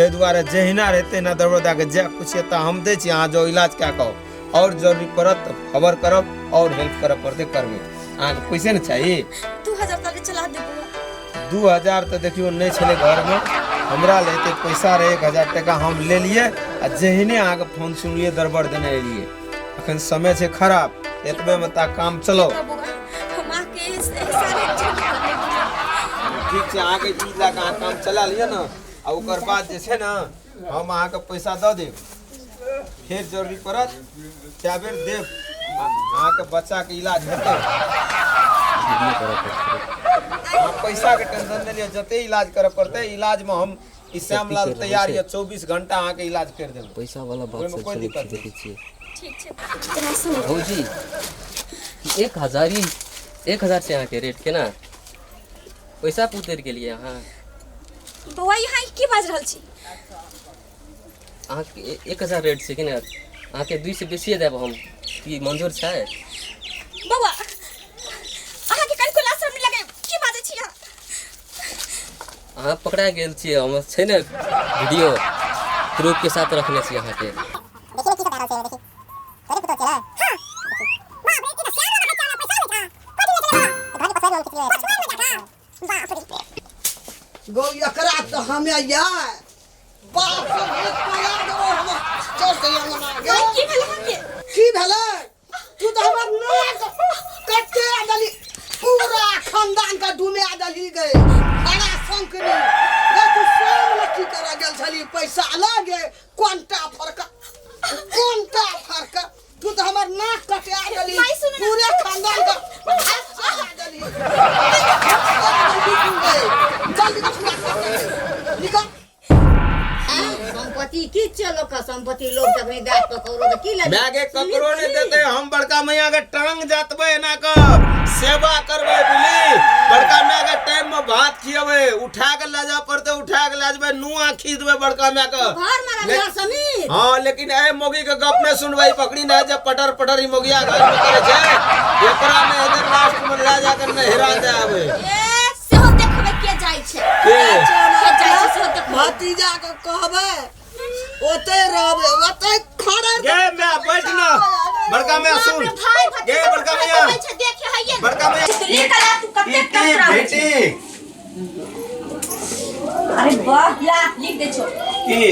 ताहि दुआरे जहिना रहै तहिना दरबर दए कऽ जे किछु एतऽ हम दै छी, अहाँ जाउ इलाज कए कऽ आउ। आओर जरूरी पड़त तऽ खबर करब, आओर हेल्प करऽ पड़तै करबै। अहाँके पैसे ने चाही? 2000 तक चला दे बौआ। 2000 तऽ देखियौ नहि छलै घरमे, हमरा लए एते पैसा रहै 1000 टाका हम लेलियै आ जहिने अहाँके फोन सुनलियै दरबर देने एलियै। अखन समय छै खराब, एतबेमे ता काम चलो। ठीक छै, अहाँके ई लए कऽ अहाँ काम चला लिअ ने, आ ओकर बाद जे छै ने हम अहाँके पैसा दऽ देब, फेर जरूरी पड़त कए बेर देब, अहाँके बच्चाके इलाज हेतै। अहाँ पैसाके टेंशन नहि लिअ, जते इलाज करऽ पड़तै इलाजमे हम ई श्यामलाल तैयार यऽ, 24 घंटा अहाँके इलाज करि देबै। पैसा वाला बात ओहिमे सब कोइ चलै दिक्कत छै, नहि। देखै छियै। ठीक छै, तोरा सुन। भौजी, 1000 ही 1000 छै अहाँके रेट, केना पैसा पे उतरि गेलियै अहाँ? बौआ, यहाँ ई की बाजि रहल छी? अहाँके 1000 रेट छै कि नहि? अहाँके 2 से बेसिए देब हम, की मंजूर छै? बौआ, अहाँके कनिको लाज शरम नहि लगै? की बाजै छी अहाँ? अहाँ पकड़ा गेल छियै, हम छै ने वीडियो प्रूफ के साथ रखने छी अहाँके। गौ एकरा तऽ हमे यार बाप से भेंट करा देबो हम। चल के अंगना गे। की भेल अहाँके? की भेलै? तू तऽ हमर नाक कटे देली, पूरा खानदान के डुमे देली गे। बड़ा शंकरी गे तू, सोम ने की करऽ गेल छली पैसा लगे? कोनटा फरक, कोनटा फरक। तू तऽ हमर नाक कटा देली। माय, सुन ना। पूरे खानदान के भसका देली। जल्दी निकल। संपत्ति की चलो का संपत्ति लोग जखनी दास ककरो तऽ की लगे? माय के ककरो नहि देतै, हम बड़का मैया के टांग जातबै, एना के सेवा करबै, बुझली? बड़का माय के टाइम में भात खियेबै, उठा के ले जाय पड़तै, उठा के ले जेबै, नुआ खींच देबै बड़का माय के। घर में रखिया समीर। हाँ, लेकिन ए मोगी के गप नहीं सुनबै, पकड़ी नहीं जब पटर पटर ई मोगिया घर में करे छै, एकरा में इधर लास्ट में ले जाकर ने हेरा दे आवे। ए, सेहो देखबै के जाइ छै। के? के जाइ छै सेहो देखबै। भतीजा के कहबै ओते रहबै, ओते खड़े। गे मैं बैठ ना बड़का मैं, सुन। बाप रे, भाई गे भतीजा बड़का मैया। छै, देखे हइए। बड़का मैया। लिख ला तू कते बेटी कतरा होइ छै। बेटी। अरे वाह, ला लिख दे छो। की?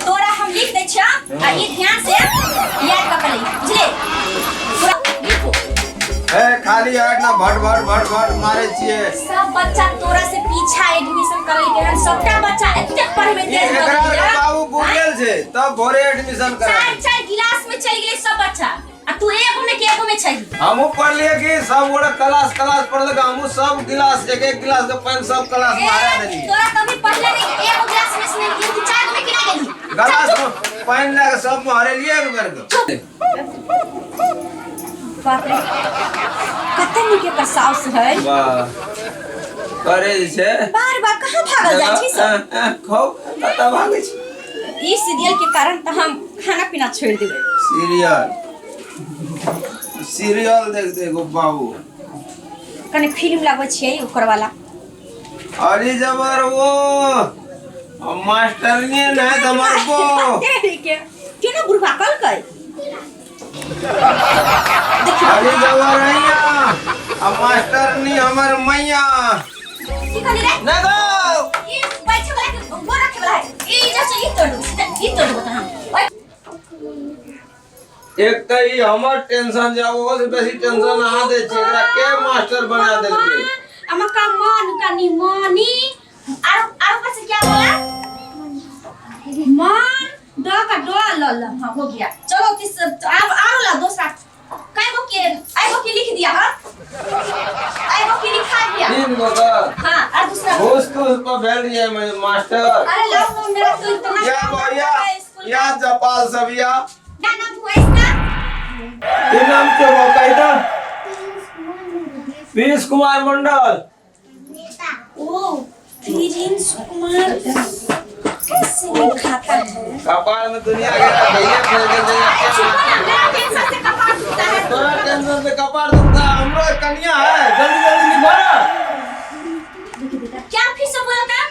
तोरा हम लिख दे छियो आ ई ध्यान से याद कर ले, बुझले? पूरा लिखो। ए खाली हट ना, भट भट भट भट मारे छिए। सब बच्चा तोरा से पीछा एडमिशन कर ले हन, सबटा बच्चा एतेक पढ़े में ई तेज एकरा भऽ गेलै। के बाबू बुझल छै तब भोरे एडमिशन करा। चार चार गिलास में चलि गेलै सब बच्चा आ तू एगो में के एगो में छही। हमहूँ पढ़लिए कि सब गोरा क्लास क्लास पढ़लक, हमहूँ सब गिलास एक एक गिलास के पानि सब क्लास में हरा देलिए। तोरा कभी पढ़ले नहीं, एगो गिलास में से नहीं, तू चार में केना गेली? गिलास में पानि लए के सब में हरेलिए एक बेर के। बाप रे, कते नीक एकर साउस है। वाह, करे जे छै। बार बार कहाँ भागल जाइ छी सब? खाउ, कतऽ भागै छी? ई सीरियल के कारण तऽ हम खाना पीना छोड़ि देबै। सीरियल सीरियल देख देख बाबू। कने फिल्म लगबै छियै ओकर वाला। अरे जबर वो मास्टर ने नहीं तो हमर वो के केना बुढ़वा कहलकै। अरे जबर हैया अब मास्टर नी हमर मैया। की कहली रे? ना गो। ई बैठे वाला के गोड़ रखे वाला है। ई जा से ई तोड़ दू, ई तोड़ दू हम। ओए। एक तऽ ई हमर टेंशन जे ओहो से बेसी टेंशन अहाँ दै छियै, एकरा के मास्टर बना देलकै? अमका मन कनी मनी आरो आरो ऊपर से क्या बोला? मन ड का ड ल ल, हाँ हो गया। चलो किस अब आरो ला दूसरा कै गो के आई गो के लिख दिया। हाँ, आई गो के लिखा दिया। तीन गो का। हाँ, और दूसरा घूस तूस पर भेल रहियै मास्टर। अरे लाओ तो, मेरा तो इतना या काम भैया होता है स्कूल या का। जपाल सब या क्या नाम हुआ इसका? की नाम के वो कही तो पीयूष कुमार मंडल। ओ प्रिंस कुमार कैसे नहीं खाता है? कपार में दुनिया के भैया फैल गेल छै। चुप ना, मेरा टेंशन से कपार दुखता है। तोरा टेंशन से कपार दुखता है, हमरो एक कन्या है, जल्दी जल्दी लिखो ना। क्या फिर से बोला था?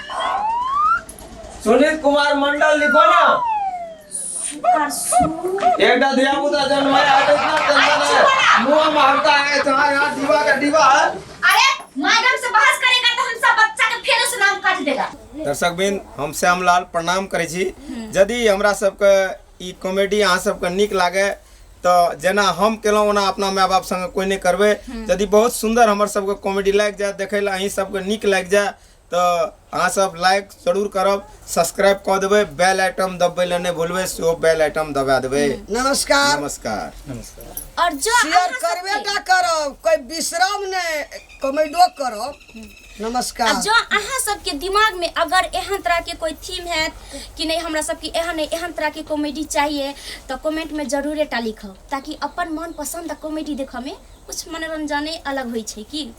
सुनीत कुमार मंडल लिखो ना। परसू एकटा धिया पुता जन्म है आगे इतना टेंशन है, मुंह में हफ्ता है जहाँ यहाँ डिब्बा का डिब्बा है। अरे, मैडम से बहस करेगा तो हम सब बच्चा के फेरो से नाम काट देगा। दर्शक बिन, हम श्यामलाल प्रणाम करै छी। यदि हमरा सबके ई कॉमेडी अहाँ सबके नीक लागे तऽ जेना हम केलहुँ ओना अपना माय बाप संगे कोइ नहि करबै। यदि बहुत सुन्दर हमर सबके कॉमेडी लागि जाए, देखै लए अहीं सबके नीक लागि जाए, तऽ अहाँ सब लाइक जरूर करब, सब्सक्राइब कऽ देबै, बेल आइटम दबबै लए नहि भूलबै, सेहो बेल आइटम दबा देबै। नमस्कार। नमस्कार। और जो शेयर अहाँ सबके- करबे टा करब, कोई विश्राम नहीं, कमेंटो करब। नमस्कार। आ जो अहाँ सबके दिमाग में अगर एहन तरह के कोई थीम है कि नहीं, हमरा सबके एहन नहीं, एहन तरह के कॉमेडी चाहिए, तो कमेंट में जरूरे टा लिखब, ताकि अपन मन पसंद कॉमेडी देखऽ में कुछ मनोरंजने अलग होइ छै की।